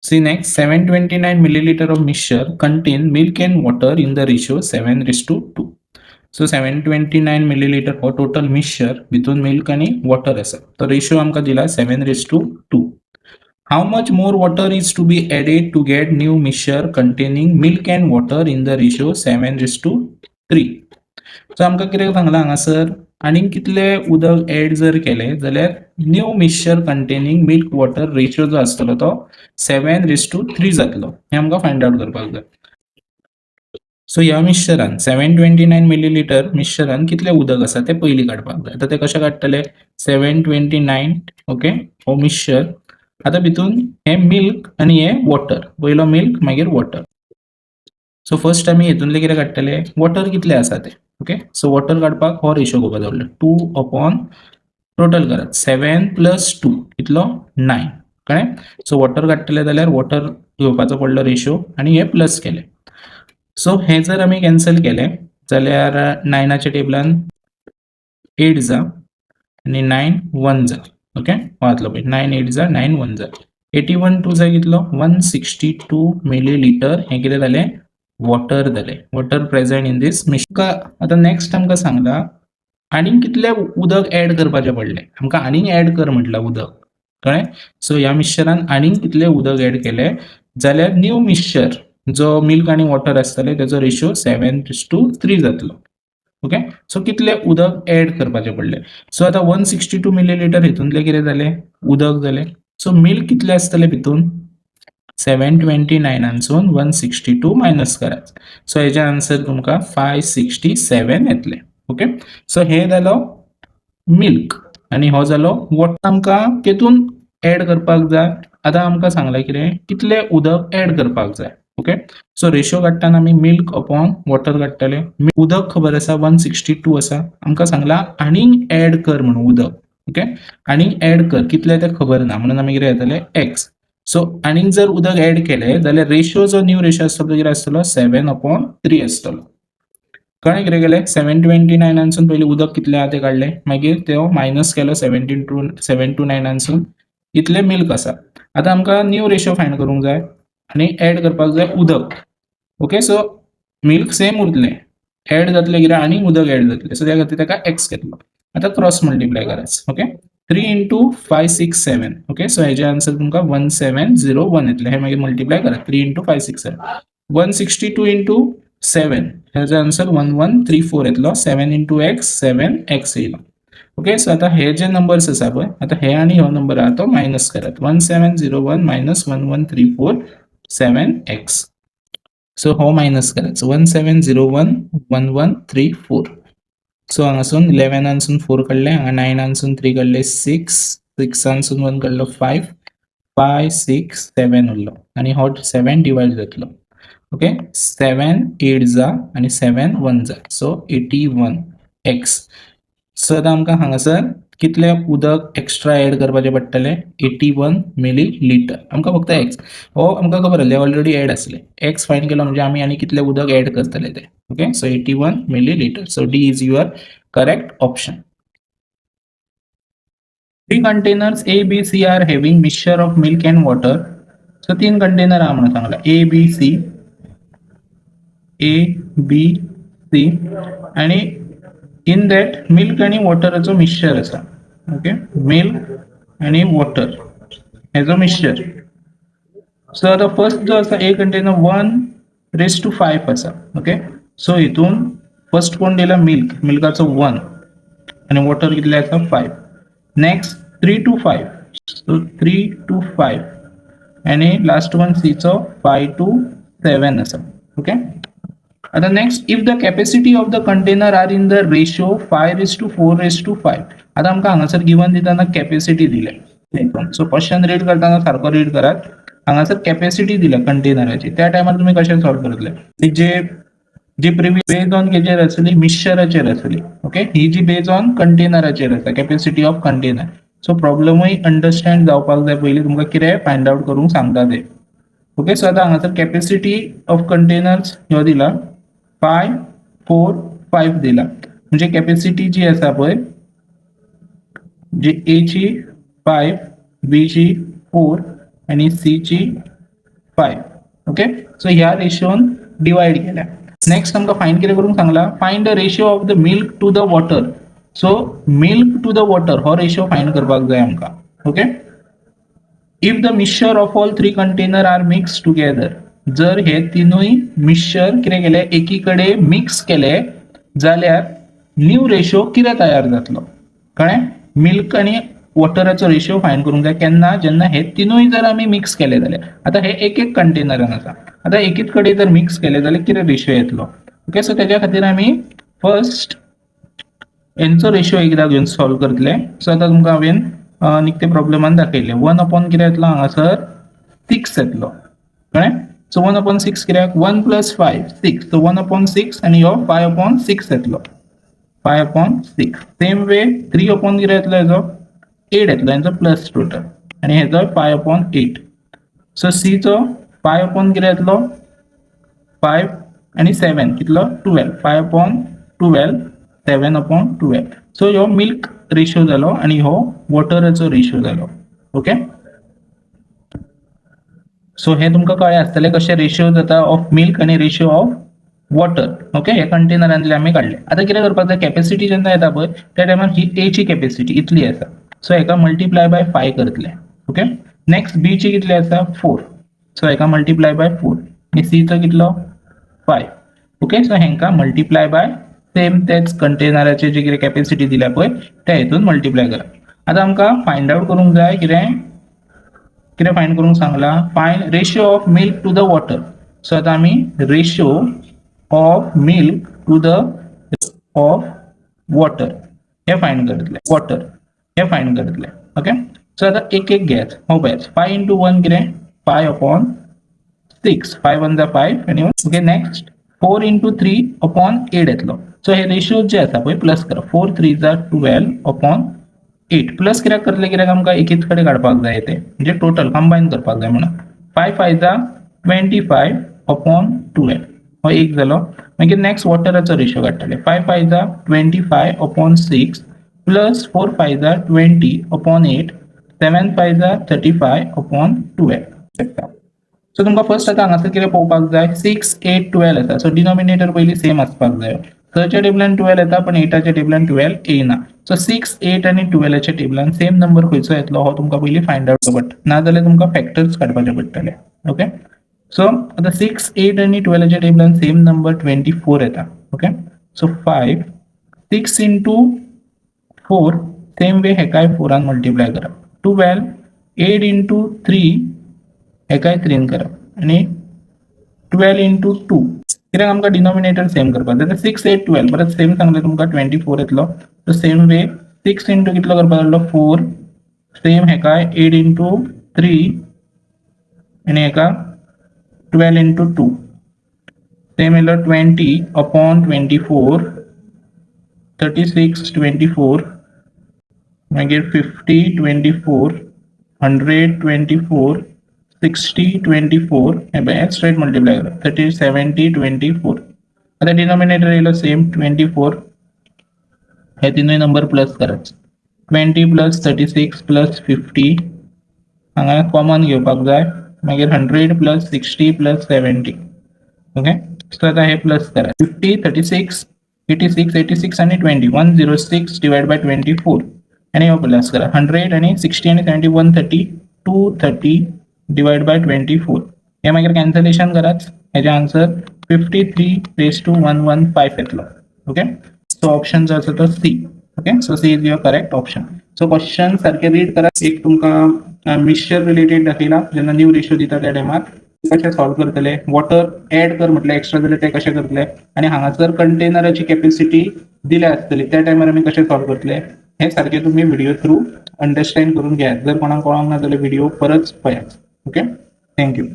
See next, 729 milliliter of mixture contain milk and water in the ratio 7:2. So 729 milliliter हो total mixture भितून milk आनी water आसा, तो ratio आमकां दिला 7:2. How much more water is to be added to get new mixture containing milk and water in the ratio 7:3? So आमकां कितें सांगलां हांगासर, आनीक कितले उदक एड जर केलें जाल्यार new mixture containing milk water ratio जो आसतलो तो 7:3 जातलो, हें आमकां फायंड आवट करपाक जाय. सो ह्या मिक्सचरान, 729 मिलीलिटर मिक्सचरान कितलें उदक आसा तें पयलीं काडपाक जाय. आतां तें कशें काडटले? 729, ओके, हो मिक्सचर. आतां भितून हें मिल्क आनी हें वॉटर, पयलो मिल्क, मागीर वॉटर. सो फर्स्ट आमी हितूंतलें कितें काडटले? वॉटर कितलें आसा तें. ओके, सो वॉटर काडपाक हो रेशो घेवपाक जाय. टू अपॉन टोटल करात, सेवन प्लस टू कितलो? नायन. कळ्ळें? सो वॉटर काडटले जाल्यार वॉटर घेवपाचो पडलो रेशो आनी हे प्लस केले. सो हें जर आमी कॅन्सल केलें जाल्यार नायनाच्या टेबलान एट जा आनी नायन वन जा. ओके, हो जातलो पळय, nine eight za, nine one za, 81 two za कितलो? 162 milliliter. हें कितें जालें? वॉटर जालें, water present in this mixture. आतां नेक्स्ट आमकां सांगला आनीक कितलें उदक एड करपाचें पडलें आमकां. आनीक एड कर म्हटलां उदक, कळ्ळें? सो ह्या मिक्सचरान आनीक कितलें उदक एड केलें जाल्यार न्यू मिक्सचर जो मिल्क आनी वॉटर आसतलें तेजो रेशियो 7:3 जातलो. ओके, सो कितलें उदक एड करपाचें पडलें? सो आतां 162 मिलीलिटर हितूंतलें कितें जालें? उदक जालें. सो मिल्क कितलें आसतलें भितून? 729नानसून 162 मायनस करात. सो हेजें आन्सर तुमकां 567 येतलें. ओके, सो हे जालो मिल्क आनी हो जालो वॉटर. आमकां केतून एड करपाक जाय? आतां आमकां सांगलां कितें? कितलें उदक एड करपाक जाय. ओके, सो रेशियो काडटना आमी मिल्क अपॉन वॉटर काडटले. उदक खबर आसा, 162 आसा. आमकां सांगलां आनीक एड कर म्हणून उदक. ओके, आनीक एड कर, कितलें तें खबर ना, म्हणून आमी कितें घेतले? एक्स. सो आनीक जर उदक एड केलें जाल्यार रेशियो जो न्यू रेशियो आसतलो तो कितें आसतलो? 7/3 आसतलो. कळ्ळें कितें केलें? 729नानसून पयलीं उदक कितलें आहा तें काडलें, मागीर तो मायनस केलो 729नानसून इतलें मिल्क आसा. आतां आमकां न्यू रेशियो फायंड करूंक जाय आनी एड करपाक जाय उदक. ओके, सो मिल्क सेम उरतलें, एड जातलें कितें? आनीक उदक एड जातलें. सो त्या खातीर ताका एक्स घेतलो. आतां क्रॉस मल्टिप्लाय करायचं. Okay, three into 567. Okay, so हेजें आन्सर तुमकां 1701 येतलें. हे मागीर मल्टिप्लाय करा, three into 567, 162 into seven, हेजो आन्सर 1134 येतलो. Seven into x, seven x येयलो. ओके, सो आतां हे जे नंबर्स आसा पळय, आतां हे आनी हो नंबर आहा तो मायनस करात. 1701 minus 1134, seven x. So हो मायनस करायचो, 1701, 1134. सो हांगासून 11नानसून फोर काडले, हांगा नायनानसून थ्री काडले सिक्स, सिक्सानसून वन काडलो फायव, फायव सिक्स सेवन उरलो आनी हो सेवन डिवायड जातलो. ओके, सेवन एट जा आनी seven one za, so 81 x. So आतां आमकां हांगासर कितले उदक एक्स्ट्रा एड करपाचें पडटलें? 81 मिली लिटर. आमकां फक्त एक्स हो आमकां खबर आसलें, ऑलरेडी एड आसलें. एक्स फायंड केलो म्हणजे आमी आनी कितलें उदक एड करतले तें. Okay, so 81 milliliter. So D is your correct option. Three containers A, B, C are having mixture of milk and water. So तीन कंटेनर आहा म्हणून सांगला, A B C, A B C, आणि इन that milk आणि वॉटराचो mixture आसा. Okay, milk आणि water हेजो mixture. So आतां फर्स्ट जो आसा ए कंटेनर, 1:5 आसा. ओके, सो हितून फर्स्ट कोण दिला? मिल्क. मिल्काचो वन आणि वॉटर कितले आसा? Five. Next, 3 to 5, so 3 to 5, आणि लास्ट वन सीचो 5 टू 7 आसा. ओके, आता next, if the capacity of the container are in the ratio 5:4:5. आता आमकां हांगासर गिवन दिताना कॅपॅसिटी दिल्या. सो क्वेश्चन रीड करताना सारको रीड करात. हांगासर कॅपॅसिटी दिल्या कंटेनराची, त्या टायमार तुमी कशें सॉल्व करतले? ती जे जी प्रिवियस बेज ऑन केचेर आसली? मिक्सचराचेर आसली. ओके, ही जी बेज ऑन कंटेनराचेर आसा, कॅपॅसिटी ऑफ कंटेनर. सो प्रॉब्लमूय अंडरस्टँड जावपाक जाय पयलीं तुमकां कितें फायंड आवट करूंक सांगता ते. ओके, सो आतां हांगासर कॅपॅसिटी ऑफ कंटेनर्स ह्यो दिला, 5, 4, 5 दिला, म्हणजे कॅपॅसिटी जी आसा पळय, जी ए ची फायव, बी ची फोर आनी सी ची 5. Okay, सो ह्या रेशोन डिवायड केल्या. नेक्स्ट आमकां फायंड कितें करूंक सांगला? Find the ratio of the milk to the water. So milk to the water हो रेशो फायंड करपाक जाय आमकां. Okay, if the mixture of all three container are mix together, जर हे तिनूय मिक्सचर कितें केले, एकी कडेन मिक्स केले जाल्यार न्यू रेशो कितें तयार जातलो? कळ्ळें? मिल्क आनी वॉटराचो रेशो फायंड करूंक जाय. केन्ना? जेन्ना हे तिनूय जर आमी मिक्स केले जाल्यार. आतां हे एक एक कंटेनरान आसा, आतां एकीच कडेन जर मिक्स केले जाल्यार कितें रेशो येतलो? ओके, सो तेज्या खातीर आमी फर्स्ट हेंचो रेशो एकदां घेवन सॉल्व करतले. सो आतां तुमकां हांवें निकते प्रॉब्लेमान दाखयलें, वन अपॉन कितें येतलो हांगासर? सिक्स येतलो. कळ्ळें? सो वन अपॉन सिक्स कित्याक? One plus 5, 6. So 1 upon 6 आनी हो फाय अपॉन सिक्स येतलो, 5 upon 6. Same way, 3 upon कितें येतलो हेजो? एट येतलो, हेंचो प्लस टोटल, आनी हेजो फाय अपॉन एट. सो सीचो फाय अपॉन कितें येतलो? फायव आनी सेवन कितलो? 12. 5 upon 12, 7 upon 12. So ह्यो मिल्क रेशो जालो आनी हो वॉटराचो रेशो जालो. ओके, सो हे तुमकां कळ्ळें आसतलें कशें रेशो जाता ऑफ मिल्क आनी रेशो ऑफ वॉटर. ओके, हे कंटेनरांतले आमी काडले. आतां कितें करपाक जाय? कॅपॅसिटी जेन्ना येता पळय, त्या टायमार ही एची कॅपॅसिटी इतली आसा, सो हेका मल्टिप्लाय बाय फाय करतले. ओके, नेक्स्ट बीची कितली आसा? फोर. सो हेका मल्टिप्लाय बाय फोर. आनी सीचो कितलो? फाय. ओके, सो हेंका मल्टिप्लाय बाय सेम तेच कंटेनराचे जे कितें कॅपॅसिटी दिल्या पळय, त्या हितून मल्टिप्लाय करा. आतां आमकां फायंड आवट करूंक जाय कितें? कितें फायंड करूंक सांगला? Find ratio of milk to the water. So आतां आमी ratio of milk to the of water hey find करतले, वॉटर हे फायंड करतले. ओके, सो आतां एक एक घेयात. हो पळयात, फाय इंटू वन कितें? 5 upon 6. 5 1 za 5 आनी okay, next 4 into 3 upon 8 येतलो. सो हे रेशियो जे आसा पळय, प्लस करा. 4 3 za 12 upon 8. Plus कित्याक करतले? कित्याक आमकां एकीच कडेन काडपाक जाय ते, म्हणजे टोटल कंबायन करपाक जाय म्हणून. 5 5 za 25 upon 12 हो एक जालो. मागीर नेक्स्ट वॉटराचो रेशियो काडटले. 5 5 za 25 upon 6 plus 4 5 za 20 upon 8, 7 5 za 35 upon 12 शकता. सो तुमकां फर्स्ट आतां हांगासर कितें पळोवपाक जाय? सिक्स, एट, 12 आसा. सो डिनॉमिनेटर पयलीं सेम आसपाक जाय. सच्या टेबलान 12 येता, पण एटाच्या टेबलान 12 येयना. सो सिक्स, एट आनी 12च्या टेबलान सेम नंबर खंयचो येतलो, हो तुमकां पयलीं फायंड आवट पडटा, नाजाल्यार तुमकां फॅक्टर्स काडपाचे पडटले. ओके, सो आतां सिक्स, एट आनी 12च्या टेबलान सेम नंबर 24 येता. Okay, so 5, 6 into 4, same way हेकाय फोरान मल्टिप्लाय करप. 12, एट इंटू थ्री, हेकाय थ्रीन करप आनी 12 इंटू टू. कित्याक आमकां डिनॉमिनेटर सेम करपाक जाय. सिक्स, एट, 12 परत सेम सांगलें तुमकां, 24 येतलो. So same way 6 into कितलो करपाक जालो? फोर. सेम हेकाय एट इंटू थ्री आनी हेका 12 इंटू टू. सेम येयलो 20 upon 24, 36, 24, मागीर 50, 24, 100, 24, 60, 24. हे पळय, स्ट्रेट मल्टिप्लाय करा. 30, 70, 24. आतां डिनॉमिनेटर येयलो सेम 24. हे तिनूय नंबर प्लस करात. 20 plus 36 plus 50, हांगा कॉमन घेवपाक जाय. मागीर 100 plus 60 plus 70. Okay, so आतां हे प्लस करा. 50, 36, 86, 86 आनी 20, 106 divide by 24. आनी हो प्लस करा. 100 आनी 60 आनी 70, 130, 230 divide by 24. हे मागीर कॅन्सलेशन करात. हेजे answer 53 raise to 115 येतलो. ओके, सो ऑप्शन जो आसा तो C. Okay, so C is your correct option. So question सारखे रीड करात. एक तुमकां मिक्सचर रिलेटेड दाखयला, जेन्ना न्यू रेशो दिता त्या टायमार कशें सॉल्व करतले, वॉटर ऍड कर म्हटलें एक्स्ट्रा जाल्यार ते कशें करतले आनी हांगासर कंटेनराची कॅपेसिटी दिल्या आसतली, त्या टायमार आमी कशें सॉल्व करतले, हे सारकें तुमी व्हिडिओ थ्रू अंडरस्टँड करून घेयात. जर कोणाक कळोंक ना जाल्यार व्हिडिओ परत पळयात. Okay, thank you.